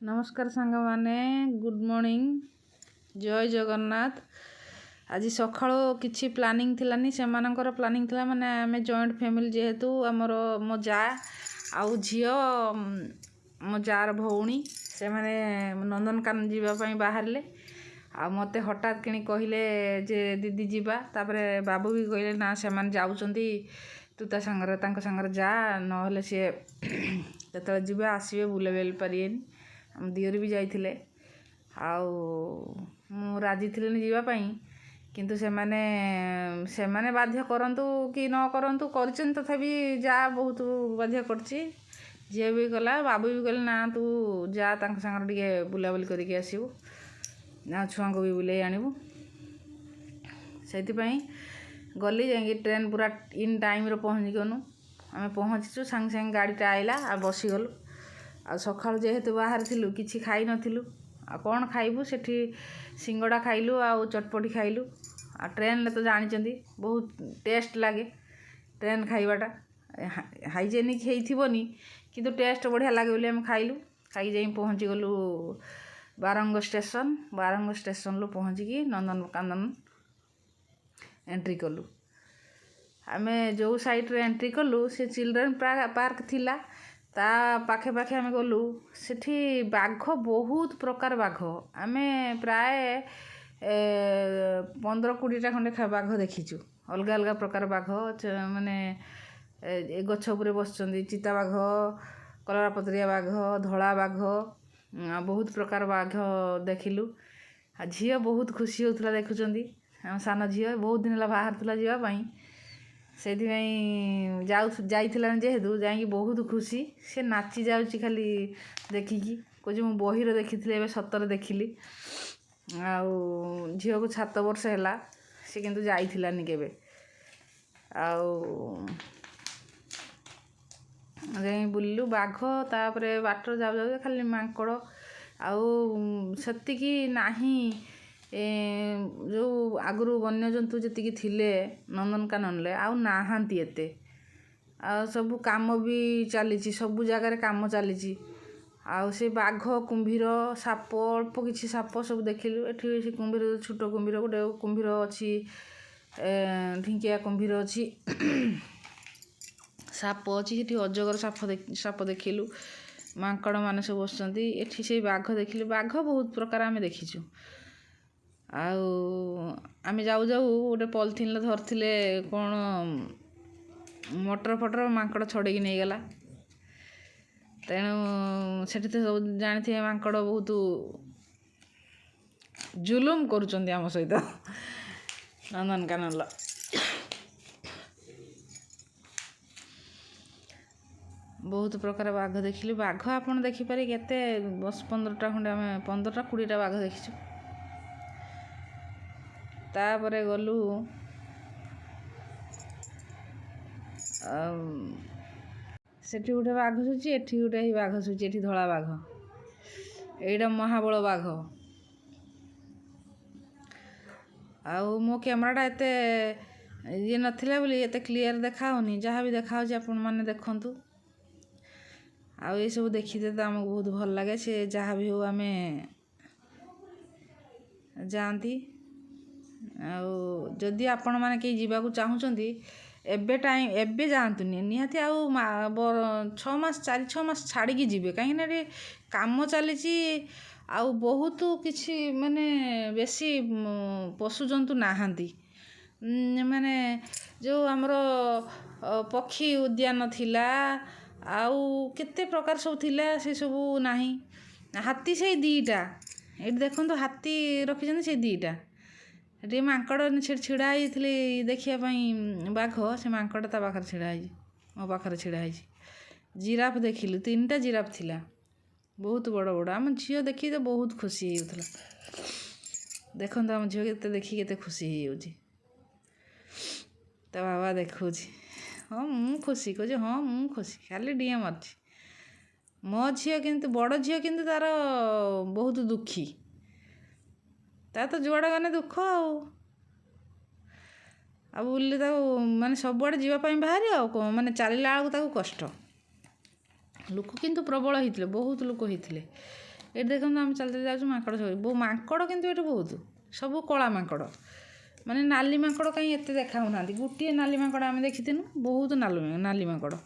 ନମସ୍କାର ସାଙ୍ଗମାନେ, good morning, ଜୟ ଜଗନ୍ନାଥ। ଆଜି ସକାଳୁ କିଛି ପ୍ଲାନିଂ ଥିଲାନି, ସେମାନଙ୍କର ପ୍ଲାନିଂ ଥିଲା। ମାନେ ଆମେ ଜଏଣ୍ଟ ଫ୍ୟାମିଲି ଯେହେତୁ, ଆମର ମୋ ଯା ଆଉ ଝିଅ, ମୋ ଯାଆର ଭଉଣୀ, ସେମାନେ ନନ୍ଦନକାନନ ଯିବା ପାଇଁ ବାହାରିଲେ। ଆଉ ମୋତେ ହଠାତ୍ କିଣି କହିଲେ ଯେ ଦିଦି ଯିବା। ତାପରେ ବାବୁ ବି କହିଲେ, ନା ସେମାନେ ଯାଉଛନ୍ତି, ତୁ ତା ସାଙ୍ଗରେ ତାଙ୍କ ସାଙ୍ଗରେ ଯା, ନହେଲେ ସିଏ କେତେବେଳେ ଯିବେ ଆସିବେ ବୁଲାବୁଲି ପାରିବେନି। ଆମ ଦିଅର ବି ଯାଇଥିଲେ। ଆଉ ମୁଁ ରାଜି ଥିଲିନି ଯିବା ପାଇଁ, କିନ୍ତୁ ସେମାନେ ସେମାନେ ବାଧ୍ୟ କରନ୍ତୁ କି ନ କରନ୍ତୁ, କରିଛନ୍ତି। ତଥାପି ଯା ବହୁତ ବାଧ୍ୟ କରିଛି, ଝିଅ ବି ଗଲା, ବାବୁ ବି କହିଲେ, ନା ତୁ ଯା, ତାଙ୍କ ସାଙ୍ଗରେ ଟିକେ ବୁଲାବୁଲି କରିକି ଆସିବୁ ନା ଛୁଆଙ୍କୁ ବି ବୁଲେଇ ଆଣିବୁ। ସେଇଥିପାଇଁ ଗଲି। ଯାଇକି ଟ୍ରେନ୍ ପୁରା ଇନ୍ ଟାଇମ୍ରେ ପହଞ୍ଚିଗନୁ। ଆମେ ପହଞ୍ଚିଛୁ, ସାଙ୍ଗେ ସାଙ୍ଗେ ଗାଡ଼ିଟା ଆଇଲା ଆଉ ବସିଗଲୁ। ଆଉ ସକାଳୁ ଯେହେତୁ ବାହାରିଥିଲୁ, କିଛି ଖାଇନଥିଲୁ, ଆଉ କ'ଣ ଖାଇବୁ? ସେଠି ସିଙ୍ଗଡ଼ା ଖାଇଲୁ ଆଉ ଚଟପଟି ଖାଇଲୁ। ଆଉ ଟ୍ରେନ୍ରେ ତ ଜାଣିଛନ୍ତି, ବହୁତ ଟେଷ୍ଟ ଲାଗେ ଟ୍ରେନ୍ ଖାଇବାଟା। ହାଇଜେନିକ୍ ହେଇଥିବନି, କିନ୍ତୁ ଟେଷ୍ଟ ବଢ଼ିଆ ଲାଗେ ବୋଲି ଆମେ ଖାଇଲୁ। ଖାଇକି ଯାଇ ପହଞ୍ଚିଗଲୁ ବାରଙ୍ଗ ଷ୍ଟେସନ୍। ବାରଙ୍ଗ ଷ୍ଟେସନ୍ରୁ ପହଞ୍ଚିକି ନନ୍ଦନକାନନ ଏଣ୍ଟ୍ରି କଲୁ। ଆମେ ଯେଉଁ ସାଇଡ଼୍ରେ ଏଣ୍ଟ୍ରି କଲୁ, ସେ ଚିଲଡ୍ରେନ୍ ପାର୍କ ଥିଲା, ତା ପାଖେ ପାଖେ ଆମେ ଗଲୁ। ସେଠି ବାଘ, ବହୁତ ପ୍ରକାର ବାଘ। ଆମେ ପ୍ରାୟ 15 20ଟା ଖଣ୍ଡେ ବାଘ ଦେଖିଛୁ, ଅଲଗା ଅଲଗା ପ୍ରକାର ବାଘ। ମାନେ ଏ ଗଛ ଉପରେ ବସିଛନ୍ତି, ଚିତା ବାଘ, କଲରାପତରିଆ ବାଘ, ଧଳା ବାଘ, ବହୁତ ପ୍ରକାର ବାଘ ଦେଖିଲୁ। ଆଉ ଝିଅ ବହୁତ ଖୁସି ହେଉଥିଲା ଦେଖୁଛନ୍ତି। ଆମ ସାନ ଝିଅ ବହୁତ ଦିନ ହେଲା ବାହାରିଥିଲା ଯିବା ପାଇଁ, ସେଇଥିପାଇଁ ଯାଇଥିଲାନି। ଯେହେତୁ ଯାଇକି ବହୁତ ଖୁସି, ସେ ନାଚି ଯାଉଛି ଖାଲି ଦେଖିକି। କହୁଛି, ମୁଁ ବହିରେ ଦେଖିଥିଲି, ଏବେ ସତରେ ଦେଖିଲି। ଆଉ ଝିଅକୁ 7 ବର୍ଷ ହେଲା, ସେ କିନ୍ତୁ ଯାଇଥିଲାନି କେବେ। ଆଉ ଯାଇ ବୁଲିଲୁ ବାଘ। ତାପରେ ବାଟରେ ଯାଉ ଯାଉ ଖାଲି ମାଙ୍କଡ଼। ଆଉ ସେତିକି ନାହିଁ, ଯେଉଁ ଆଗରୁ ବନ୍ୟଜନ୍ତୁ ଯେତିକି ଥିଲେ ନନ୍ଦନକାନନରେ, ଆଉ ନାହାନ୍ତି ଏତେ। ଆଉ ସବୁ କାମ ବି ଚାଲିଛି, ସବୁ ଜାଗାରେ କାମ ଚାଲିଛି। ଆଉ ସେ ବାଘ, କୁମ୍ଭୀର, ସାପ, ଅଳ୍ପ କିଛି ସାପ ସବୁ ଦେଖିଲୁ। ଏଠି ସେ କୁମ୍ଭୀର, ଛୋଟ କୁମ୍ଭୀର, ଗୋଟେ କୁମ୍ଭୀର ଅଛି, ଢିଙ୍କିଆ କୁମ୍ଭୀର ଅଛି, ସାପ ଅଛି ସେଠି, ଅଜଗର ସାପ ଦେଖିଲୁ। ମାଙ୍କଡ଼ ମାନେ ସବୁ ବସିଛନ୍ତି ଏଠି। ସେଇ ବାଘ ଦେଖିଲୁ, ବାଘ ବହୁତ ପ୍ରକାର ଆମେ ଦେଖିଛୁ। ଆଉ ଆମେ ଯାଉ ଯାଉ ଗୋଟେ ପଲିଥିନ୍ରେ ଧରିଥିଲେ କ'ଣ ମଟର ଫଟର, ମାଙ୍କଡ଼ ଛଡ଼େଇକି ନେଇଗଲା। ତେଣୁ ସେଠି ତ ସବୁ ଜାଣିଥିବେ, ମାଙ୍କଡ଼ ବହୁତ ଜୁଲୁମ କରୁଛନ୍ତି ଆମ ସହିତ ନନ୍ଦନକାନନର। ବହୁତ ପ୍ରକାର ବାଘ ଦେଖିଲୁ। ବାଘ ଆପଣ ଦେଖିପାରିବେ କେତେ, 10 15ଟା ଖଣ୍ଡେ, ଆମେ 15ଟା 20ଟା ବାଘ ଦେଖିଛୁ। ତାପରେ ଗଲୁ, ଆଉ ସେଠି ଗୋଟେ ବାଘ ଶୋଇଛି, ଏଠି ଗୋଟେ ଏଇ ବାଘ ଶୋଇଛି, ଏଠି ଧଳା ବାଘ, ଏଇଟା ମହାବଳ ବାଘ। ଆଉ ମୋ କ୍ୟାମେରାଟା ଏତେ ଇଏ ନଥିଲା ବୋଲି ଏତେ କ୍ଲିଅର୍ ଦେଖାହେଉନି। ଯାହା ବି ଦେଖାହେଉଛି ଆପଣମାନେ ଦେଖନ୍ତୁ। ଆଉ ଏସବୁ ଦେଖିତେ ତ ଆମକୁ ବହୁତ ଭଲ ଲାଗେ। ସେ ଯାହା ବି ହଉ, ଆମେ ଯାଆନ୍ତି। ଆଉ ଯଦି ଆପଣମାନେ କେହି ଯିବାକୁ ଚାହୁଁଛନ୍ତି, ଏବେ ଟାଇମ୍ ଏବେ ଯାଆନ୍ତୁନି ନିହାତି। ଆଉ 6 ମାସ, 4 6 ମାସ ଛାଡ଼ିକି ଯିବେ, କାହିଁକିନା ଏଠି କାମ ଚାଲିଛି ଆଉ ବହୁତ କିଛି, ମାନେ ବେଶୀ ପଶୁଜନ୍ତୁ ନାହାନ୍ତି। ମାନେ ଯେଉଁ ଆମର ପକ୍ଷୀ ଉଦ୍ୟାନ ଥିଲା ଆଉ କେତେ ପ୍ରକାର ସବୁ ଥିଲା, ସେସବୁ ନାହିଁ। ହାତୀ ସେଇ ଦୁଇଟା, ଏଇଠି ଦେଖନ୍ତୁ, ହାତୀ ରଖିଛନ୍ତି ସେଇ ଦୁଇଟା। ସେଠି ମାଙ୍କଡ଼ ସେଠି ଛିଡ଼ା ହେଇଥିଲି ଦେଖିବା ପାଇଁ ବାଘ, ସେ ମାଙ୍କଡ଼ ତା ପାଖରେ ଛିଡ଼ା ହେଇଛି, ମୋ ପାଖରେ ଛିଡ଼ା ହେଇଛି। ଜିରାଫ ଦେଖିଲୁ, ତିନିଟା ଜିରାଫ ଥିଲା, ବହୁତ ବଡ଼ ବଡ଼। ଆମ ଝିଅ ଦେଖିକି ତ ବହୁତ ଖୁସି ହେଇଯାଉଥିଲା। ଦେଖନ୍ତୁ, ଆମ ଝିଅ କେତେ ଦେଖିକି କେତେ ଖୁସି ହେଇଯାଉଛି। ତା ବାବା ଦେଖାଉଛି, ହଁ ମୁଁ ଖୁସି, କହୁଛି ହଁ ମୁଁ ଖୁସି, ଖାଲି ଡିଆଁ ମାରୁଛି। ମୋ ଝିଅ କିନ୍ତୁ, ବଡ଼ ଝିଅ କିନ୍ତୁ ତାର ବହୁତ ଦୁଃଖୀ। ତାର ତ ଯୁଆଡ଼େ ଗଲେ ଦୁଃଖ। ଆଉ ବୁଲି ତାକୁ ମାନେ ସବୁଆଡ଼େ ଯିବା ପାଇଁ ବାହାରି, ଆଉ କ'ଣ, ମାନେ ଚାଲିଲା ବେଳକୁ ତାକୁ କଷ୍ଟ। ଲୋକ କିନ୍ତୁ ପ୍ରବଳ ହେଇଥିଲେ, ବହୁତ ଲୋକ ହେଇଥିଲେ। ଏଠି ଦେଖନ୍ତୁ ଆମେ ଚାଲି ଚାଲି ଯାଉଛୁ, ମାଙ୍କଡ଼ ସବୁ ମାଙ୍କଡ଼, କିନ୍ତୁ ଏଠି ବହୁତ ସବୁ କଳା ମାଙ୍କଡ଼, ମାନେ ନାଲି ମାଙ୍କଡ଼ କାହିଁ ଏତେ ଦେଖା ହେଉନାହାନ୍ତି। ଗୋଟିଏ ନାଲି ମାଙ୍କଡ଼ ଆମେ ଦେଖିଥିନୁ, ବହୁତ ନାଲି ନାଲି ମାଙ୍କଡ଼।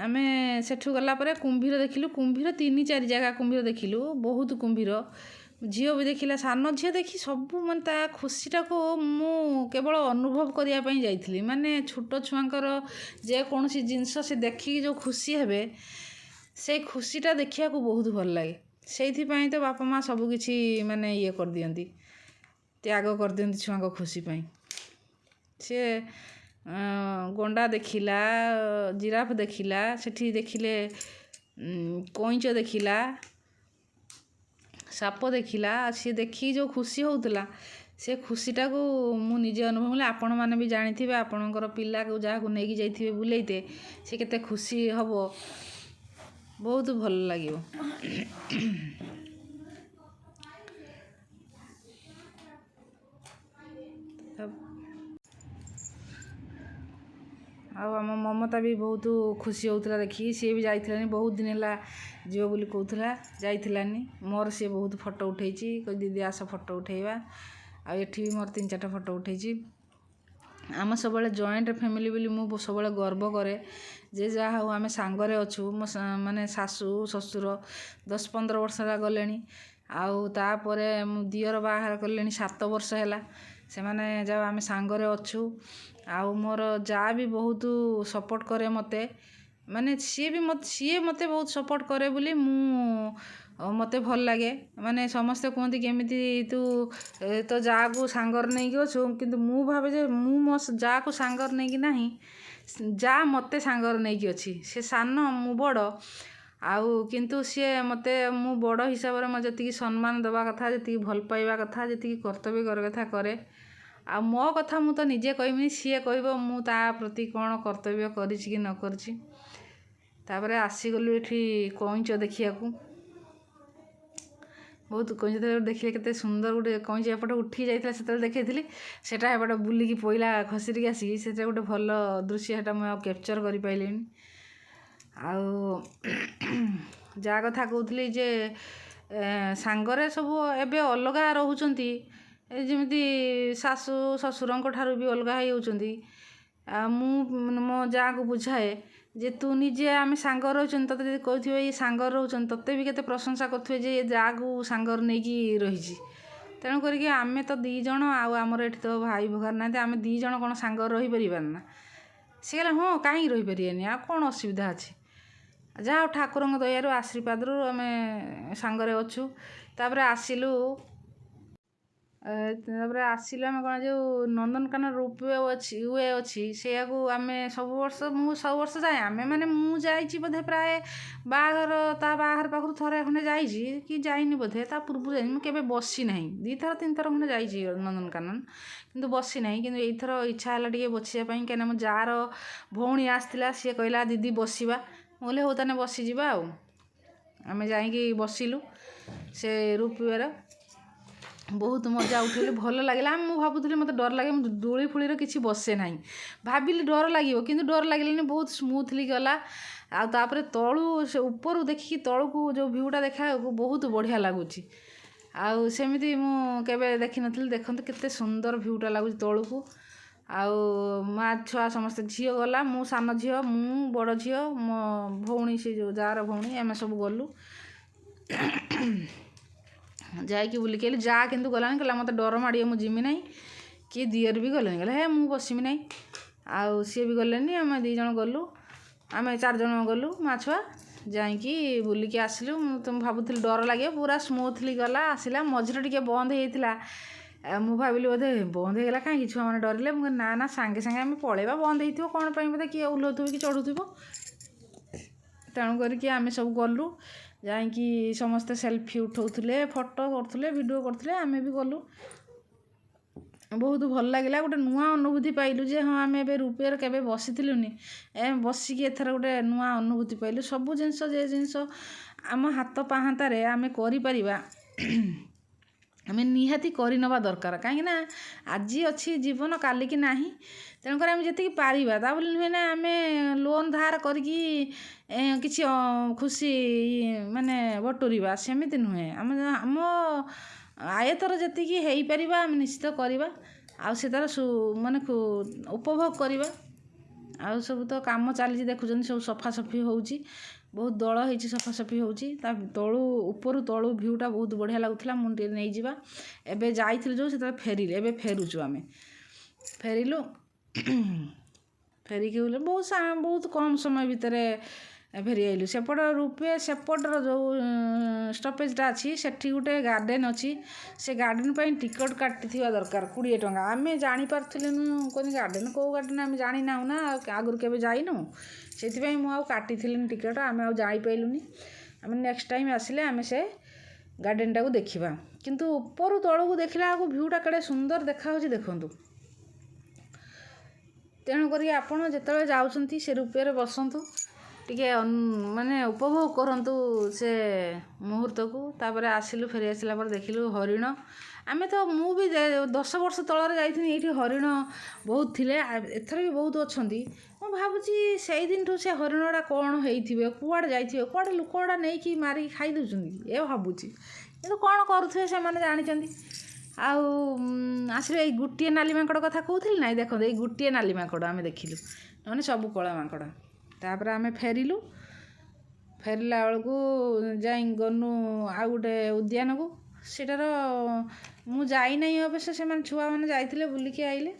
ଆମେ ସେଠୁ ଗଲା ପରେ କୁମ୍ଭୀର ଦେଖିଲୁ। କୁମ୍ଭୀର ତିନି ଚାରି ଜାଗା କୁମ୍ଭୀର ଦେଖିଲୁ, ବହୁତ କୁମ୍ଭୀର। ଝିଅ ବି ଦେଖିଲା, ସାନ ଝିଅ ଦେଖି ସବୁ ମାନେ ତା ଖୁସିଟାକୁ ମୁଁ କେବଳ ଅନୁଭବ କରିବା ପାଇଁ ଯାଇଥିଲି। ମାନେ ଛୋଟ ଛୁଆଙ୍କର ଯେକୌଣସି ଜିନିଷ ସେ ଦେଖିକି ଯେଉଁ ଖୁସି ହେବେ, ସେଇ ଖୁସିଟା ଦେଖିବାକୁ ବହୁତ ଭଲ ଲାଗେ। ସେଇଥିପାଇଁ ତ ବାପା ମା' ସବୁକିଛି ମାନେ ଇଏ କରିଦିଅନ୍ତି, ତ୍ୟାଗ କରିଦିଅନ୍ତି ଛୁଆଙ୍କ ଖୁସି ପାଇଁ। ସିଏ ଗଣ୍ଡା ଦେଖିଲା, ଜିରାଫ ଦେଖିଲା, ସେଠି ଦେଖିଲେ କଇଁଚ ଦେଖିଲା, ସାପ ଦେଖିଲା। ସିଏ ଦେଖିକି ଯେଉଁ ଖୁସି ହେଉଥିଲା, ସେ ଖୁସିଟାକୁ ମୁଁ ନିଜେ ଅନୁଭବ କଲି। ଆପଣମାନେ ବି ଜାଣିଥିବେ, ଆପଣଙ୍କର ପିଲାକୁ ଯାହାକୁ ନେଇକି ଯାଇଥିବେ ବୁଲେଇତେ, ସେ କେତେ ଖୁସି ହେବ, ବହୁତ ଭଲ ଲାଗିବ। ଆଉ ଆମ ମମତା ବି ବହୁତ ଖୁସି ହେଉଥିଲା ଦେଖିକି। ସିଏ ବି ଯାଇଥିଲାନି, ବହୁତ ଦିନ ହେଲା ଯିବ ବୋଲି କହୁଥିଲା, ଯାଇଥିଲାନି। ମୋର ସିଏ ବହୁତ ଫଟୋ ଉଠେଇଛି, କହୁଛି ଦିଦି ଆସ ଫଟୋ ଉଠେଇବା। ଆଉ ଏଠି ବି ମୋର ତିନି ଚାରିଟା ଫଟୋ ଉଠେଇଛି। ଆମ ସବୁବେଳେ ଜଏଣ୍ଟ ଫ୍ୟାମିଲି ବୋଲି ମୁଁ ସବୁବେଳେ ଗର୍ବ କରେ ଯେ ଯାହା ହଉ ଆମେ ସାଙ୍ଗରେ ଅଛୁ। ମୋ ମାନେ ଶାଶୁ ଶ୍ୱଶୁର 10-15 ବର୍ଷ ହେଲା ଗଲେଣି, ଆଉ ତାପରେ ମୁଁ ଦିଅର ବାହାଘର କଲିଣି 7 ବର୍ଷ ହେଲା। ସେମାନେ ଯାଉ ଆମେ ସାଙ୍ଗରେ ଅଛୁ। ଆଉ ମୋର ଯାଆ ବି ବହୁତ ସପୋର୍ଟ କରେ ମୋତେ, ମାନେ ସିଏ ବି ମୋତେ, ସିଏ ମୋତେ ବହୁତ ସପୋର୍ଟ କରେ ବୋଲି ମୁଁ ମୋତେ ଭଲ ଲାଗେ। ମାନେ ସମସ୍ତେ କୁହନ୍ତି କେମିତି ତୁ ତୋ ଯାଆକୁ ସାଙ୍ଗରେ ନେଇକି ଅଛୁ, କିନ୍ତୁ ମୁଁ ଭାବେ ଯେ ମୁଁ ମୋ ଯାଆକୁ ସାଙ୍ଗରେ ନେଇକି ନାହିଁ, ଯାଆ ମୋତେ ସାଙ୍ଗରେ ନେଇକି ଅଛି। ସେ ସାନ ମୁଁ ବଡ଼, ଆଉ କିନ୍ତୁ ସିଏ ମୋତେ ମୁଁ ବଡ଼ ହିସାବରେ ମୋତେ ଯେତିକି ସମ୍ମାନ ଦେବା କଥା, ଯେତିକି ଭଲ ପାଇବା କଥା, ଯେତିକି କର୍ତ୍ତବ୍ୟ କରିବା କଥା କରେ। ଆଉ ମୋ କଥା ମୁଁ ତ ନିଜେ କହିବିନି, ସିଏ କହିବ ମୁଁ ତା ପ୍ରତି କ'ଣ କର୍ତ୍ତବ୍ୟ କରିଛି କି ନ କରିଛି। ତାପରେ ଆସିଗଲୁ ଏଠି କଇଁଚ ଦେଖିବାକୁ। ବହୁତ କଇଁଚ ଦେଖିଲେ, କେତେ ସୁନ୍ଦର ଗୋଟେ କଇଁଚ ଏପଟେ ଉଠି ଯାଇଥିଲା ସେତେବେଳେ ଦେଖେଇଥିଲି, ସେଇଟା ଏପଟେ ବୁଲିକି ପଇଲା ଖସିରିକି ଆସିକି। ସେଇଟା ଗୋଟେ ଭଲ ଦୃଶ୍ୟ, ସେଇଟା ମୁଁ ଆଉ କ୍ୟାପଚର୍ କରିପାରିଲିନି। ଆଉ ଯାହା କଥା କହୁଥିଲି ଯେ ସାଙ୍ଗରେ ସବୁ ଏବେ ଅଲଗା ରହୁଛନ୍ତି, ଏ ଯେମିତି ଶାଶୁ ଶ୍ୱଶୁରଙ୍କ ଠାରୁ ବି ଅଲଗା ହେଇଯାଉଛନ୍ତି। ଆଉ ମୁଁ ମୋ ଯାଆକୁ ବୁଝାଏ ଯେ ତୁ ନିଜେ ଆମେ ସାଙ୍ଗରେ ରହୁଛନ୍ତି, ତୋତେ ଯଦି କହୁଥିବେ ଇଏ ସାଙ୍ଗରେ ରହୁଛନ୍ତି, ତୋତେ ବି କେତେ ପ୍ରଶଂସା କରୁଥିବେ ଯେ ଇଏ ଯାଆକୁ ସାଙ୍ଗରେ ନେଇକି ରହିଛି। ତେଣୁ କରିକି ଆମେ ତ ଦୁଇ ଜଣ, ଆଉ ଆମର ଏଠି ତ ଭାଇ ଭଗାରି ନାହାନ୍ତି, ଆମେ ଦୁଇ ଜଣ କ'ଣ ସାଙ୍ଗରେ ରହିପାରିବାନି ନା? ସେ କହିଲା ହଁ, କାହିଁକି ରହିପାରିବାନି, ଆଉ କ'ଣ ଅସୁବିଧା ଅଛି? ଯାହା ହଉ ଠାକୁରଙ୍କ ଦୟାରୁ ଆଶୀର୍ବାଦରୁ ଆମେ ସାଙ୍ଗରେ ଅଛୁ। ତାପରେ ଆସିଲୁ, ତାପରେ ଆସିଲୁ ଆମେ କ'ଣ ଯେଉଁ ନନ୍ଦନକାନନ ରୋପୱେ ଅଛି, we ଅଛି, ସେଇଆକୁ ଆମେ ସବୁ ବର୍ଷ, ମୁଁ ସବୁ ବର୍ଷ ଯାଏ। ଆମେ ମାନେ ମୁଁ ଯାଇଛି ବୋଧେ ପ୍ରାୟ ବାହାଘର, ତା ବାହାଘର ପାଖରୁ ଥରେ ଖଣ୍ଡେ ଯାଇଛି କି ଯାଇନି ବୋଧେ, ତା ପୂର୍ବରୁ ଯାଇନି। ମୁଁ କେବେ ବସି ନାହିଁ, ଦୁଇଥର ତିନିଥର ଖଣ୍ଡେ ଯାଇଛି ନନ୍ଦନକାନନ, କିନ୍ତୁ ବସି ନାହିଁ। କିନ୍ତୁ ଏଇଥର ଇଚ୍ଛା ହେଲା ଟିକେ ବସିବା ପାଇଁ, କାହିଁକିନା ମୋ ଯାଆର ଭଉଣୀ ଆସିଥିଲା। ସିଏ କହିଲା ଦିଦି ବସିବା। ମୁଁ କହିଲି ହଉ ତାହେଲେ ବସିଯିବା। ଆଉ ଆମେ ଯାଇକି ବସିଲୁ ସେ ରୋପୱେର, ବହୁତ ମଜା ଉଠେଇଲୁ, ଭଲ ଲାଗିଲା। ମୁଁ ଭାବୁଥିଲି ମୋତେ ଡର ଲାଗେ, ମୁଁ ଦୋଳି ଫୋଳିରେ କିଛି ବସେ ନାହିଁ, ଭାବିଲି ଡର ଲାଗିବ, କିନ୍ତୁ ଡର ଲାଗିଲାନି, ବହୁତ ସ୍ମୁଥଲି ଗଲା। ଆଉ ତାପରେ ତଳୁ ସେ ଉପରୁ ଦେଖିକି ତଳକୁ ଯେଉଁ ଭିୟୁଟା ଦେଖାବାକୁ ବହୁତ ବଢ଼ିଆ ଲାଗୁଛି, ଆଉ ସେମିତି ମୁଁ କେବେ ଦେଖିନଥିଲି। ଦେଖନ୍ତୁ କେତେ ସୁନ୍ଦର ଭିୟୁଟା ଲାଗୁଛି ତଳକୁ। ଆଉ ମା ଛୁଆ ସମସ୍ତେ, ଝିଅ ଗଲା, ମୁଁ ସାନ ଝିଅ, ମୁଁ ବଡ଼ ଝିଅ, ମୋ ଭଉଣୀ, ସେ ଯେଉଁ ଯାଆର ଭଉଣୀ, ଆମେ ସବୁ ଗଲୁ ଯାଇକି ବୁଲିକି ଆଇଲୁ। ଯାଆ କିନ୍ତୁ ଗଲାନି, କହିଲା ମୋତେ ଡର ମାଡ଼ିବ, ମୁଁ ଯିମି ନାହିଁ। କି ଦିଅର ବି ଗଲେନି, କହିଲେ ହେ ମୁଁ ବସିମି ନାହିଁ। ଆଉ ସିଏ ବି ଗଲେନି। ଆମେ ଦୁଇ ଜଣ ଗଲୁ, ଆମେ ଚାରି ଜଣ ଗଲୁ ମା ଛୁଆ, ଯାଇକି ବୁଲିକି ଆସିଲୁ। ମୁଁ ତ ଭାବୁଥିଲି ଡର ଲାଗିବ, ପୁରା ସ୍ମୁଥଲି ଗଲା ଆସିଲା। ମଝିରେ ଟିକେ ବନ୍ଦ ହେଇଯାଇଥିଲା, ମୁଁ ଭାବିଲି ବୋଧେ ବନ୍ଦ ହେଇଗଲା କାହିଁକି, ଛୁଆମାନେ ଡରିଲେ। ମୁଁ କହିଲି ନା ନା, ସାଙ୍ଗେ ସାଙ୍ଗେ ଆମେ ପଳେଇବା, ବନ୍ଦ ହେଇଥିବ କ'ଣ ପାଇଁ, ବୋଧେ କିଏ ଓହ୍ଲଉଥିବ କି ଚଢ଼ୁଥିବ। ତେଣୁ କରିକି ଆମେ ସବୁ ଗଲୁ, ଯାଇକି ସମସ୍ତେ ସେଲଫି ଉଠାଉଥିଲେ, ଫଟୋ କରୁଥିଲେ, ଭିଡ଼ିଓ କରୁଥିଲେ, ଆମେ ବି ଗଲୁ। ବହୁତ ଭଲ ଲାଗିଲା, ଗୋଟେ ନୂଆ ଅନୁଭୂତି ପାଇଲୁ ଯେ ହଁ ଆମେ ଏବେ ରୋପୱେରେ କେବେ ବସିଥିଲୁନି, ଏ ବସିକି ଏଥର ଗୋଟେ ନୂଆ ଅନୁଭୂତି ପାଇଲୁ। ସବୁ ଜିନିଷ ଯେ ଜିନିଷ ଆମ ହାତ ପାହାନ୍ତାରେ ଆମେ କରିପାରିବା, ଆମେ ନିହାତି କରିନେବା ଦରକାର। କାହିଁକିନା ଆଜି ଅଛି ଜୀବନ, କାଲିକି ନାହିଁ। ତେଣୁକରି ଆମେ ଯେତିକି ପାରିବା, ତା ବୋଲି ନୁହେଁ ନା ଆମେ ଲୋନ୍ ଧାର କରିକି କିଛି ଖୁସି ମାନେ ବଟୁରିବା, ସେମିତି ନୁହେଁ। ଆମେ ଆମ ଆୟତରେ ଯେତିକି ହେଇପାରିବା, ଆମେ ନିଶ୍ଚିତ କରିବା ଆଉ ସେ ତା'ର ମାନେ ଉପଭୋଗ କରିବା। ଆଉ ସବୁ ତ କାମ ଚାଲିଛି, ଦେଖୁଛନ୍ତି, ସବୁ ସଫାସଫି ହେଉଛି। ବହୁତ ଦଳ ହେଇଛି, ସଫାସଫି ହେଉଛି। ତା ତଳୁ ଉପରୁ ତଳୁ ଭ୍ୟୁଟା ବହୁତ ବଢ଼ିଆ ଲାଗୁଥିଲା। ମୁଁ ଟିକେ ନେଇଯିବା। ଏବେ ଯାଇଥିଲୁ ଯେଉଁ, ସେତେବେଳେ ଫେରିଲେ, ଏବେ ଫେରୁଛୁ ଆମେ। ଫେରିଲୁ, ଫେରିକି ଗଲେ ବହୁତ ବହୁତ କମ୍ ସମୟ ଭିତରେ ଫେରି ଆଇଲୁ। ସେପଟ ରୁପେ ସେପଟର ଯେଉଁ ଷ୍ଟପେଜଟା ଅଛି, ସେଠି ଗୋଟେ ଗାର୍ଡ଼େନ୍ ଅଛି। ସେ ଗାର୍ଡ଼େନ୍ ପାଇଁ ଟିକେଟ୍ କାଟିଥିବା ଦରକାର 20 ଟଙ୍କା। ଆମେ ଜାଣିପାରୁଥିଲୁନୁ। କହିଲି, ଗାର୍ଡ଼େନ୍, କେଉଁ ଗାର୍ଡ଼େନ୍? ଆମେ ଜାଣିନାହୁଁ ନା, ଆଗରୁ କେବେ ଯାଇନୁ। ସେଥିପାଇଁ ମୁଁ ଆଉ କାଟିଥିଲିନି ଟିକେଟ୍। ଆମେ ଆଉ ଯାଇପାରିଲୁନି। ଆମେ ନେକ୍ସଟ ଟାଇମ୍ ଆସିଲେ ଆମେ ସେ ଗାର୍ଡ଼େନଟାକୁ ଦେଖିବା। କିନ୍ତୁ ଉପରୁ ତଳକୁ ଦେଖିଲା ବେଳକୁ ଭ୍ୟୁଟା କେଡ଼େ ସୁନ୍ଦର ଦେଖାହେଉଛି, ଦେଖନ୍ତୁ। ତେଣୁକରି ଆପଣ ଯେତେବେଳେ ଯାଉଛନ୍ତି, ସେ ରୋପୱେରେ ବସନ୍ତୁ, ଟିକେ ମାନେ ଉପଭୋଗ କରନ୍ତୁ ସେ ମୁହୂର୍ତ୍ତକୁ। ତାପରେ ଆସିଲୁ। ଫେରି ଆସିଲା ପରେ ଦେଖିଲୁ ହରିଣ। ଆମେ ତ ମୁଁ ବି 10 ବର୍ଷ ତଳରେ ଯାଇଥିଲି, ଏଇଠି ହରିଣ ବହୁତ ଥିଲେ। ଏଥର ବି ବହୁତ ଅଛନ୍ତି। ମୁଁ ଭାବୁଛି, ସେଇଦିନଠୁ ସେ ହରିଣ ଗୁଡ଼ା କ'ଣ ହେଇଥିବେ, କୁଆଡ଼େ ଯାଇଥିବେ, କୁଆଡ଼େ ଲୋକ ଗୁଡ଼ା ନେଇକି ମାରିକି ଖାଇ ଦେଉଛନ୍ତି, ଏ ଭାବୁଛି। କିନ୍ତୁ କ'ଣ କରୁଥିବେ, ସେମାନେ ଜାଣିଛନ୍ତି। ଆଉ ଆସିଲେ ଏଇ ଗୋଟିଏ ନାଲି ମାଙ୍କଡ଼ କଥା କହୁଥିଲି ନାଇଁ, ଦେଖନ୍ତୁ, ଏଇ ଗୋଟିଏ ନାଲି ମାଙ୍କଡ଼ ଆମେ ଦେଖିଲୁ, ନହେଲେ ସବୁ କଳା ମାଙ୍କଡ଼। ତାପରେ ଆମେ ଫେରିଲୁ। ଫେରିଲା ବେଳକୁ ଯାଇ ଗନୁ ଆଉ ଗୋଟେ ଉଦ୍ୟାନକୁ। ସେଟାର ମୁଁ ଯାଇନାହିଁ ଅବଶ୍ୟ, ସେମାନେ ଛୁଆମାନେ ଯାଇଥିଲେ, ବୁଲିକି ଆଇଲେ।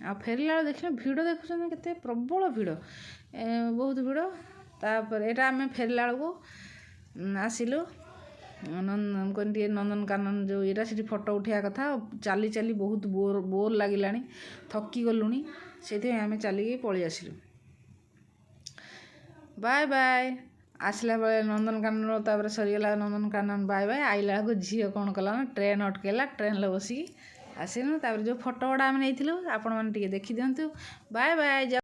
ଆଉ ଫେରିଲା ବେଳକୁ ଦେଖିଲେ ଭିଡ଼, ଦେଖୁଛନ୍ତି କେତେ ପ୍ରବଳ ଭିଡ଼, ବହୁତ ଭିଡ଼। ତାପରେ ଏଇଟା ଆମେ ଫେରିଲା ବେଳକୁ ଆସିଲୁ, କହିଲି ଟିକେ ନନ୍ଦନକାନନ ଯେଉଁ ଇଏଟା, ସେଠି ଫଟୋ ଉଠେଇବା କଥା। ଚାଲି ଚାଲି ବହୁତ ବୋର୍ ବୋର୍ ଲାଗିଲାଣି, ଥକି ଗଲୁଣି, ସେଇଥିପାଇଁ ଆମେ ଚାଲିକି ପଳେଇ ଆସିଲୁ। Bye bye. ଆସିଲା ବେଳେ ନନ୍ଦନକାନନ, ତାପରେ ସରିଗଲା ନନ୍ଦନକାନନ, ବାଏ ବାଏ। ଆଇଲା ବେଳକୁ ଝିଅ କ'ଣ କଲା ନା ଟ୍ରେନ୍ ଅଟକେଇଲା। ଟ୍ରେନ୍ରେ ବସିକି ଆସିଲୁ। ତାପରେ ଯେଉଁ ଫଟୋ ଗୁଡ଼ା ଆମେ ନେଇଥିଲୁ, ଆପଣମାନେ ଟିକେ ଦେଖିଦିଅନ୍ତୁ। Bye bye.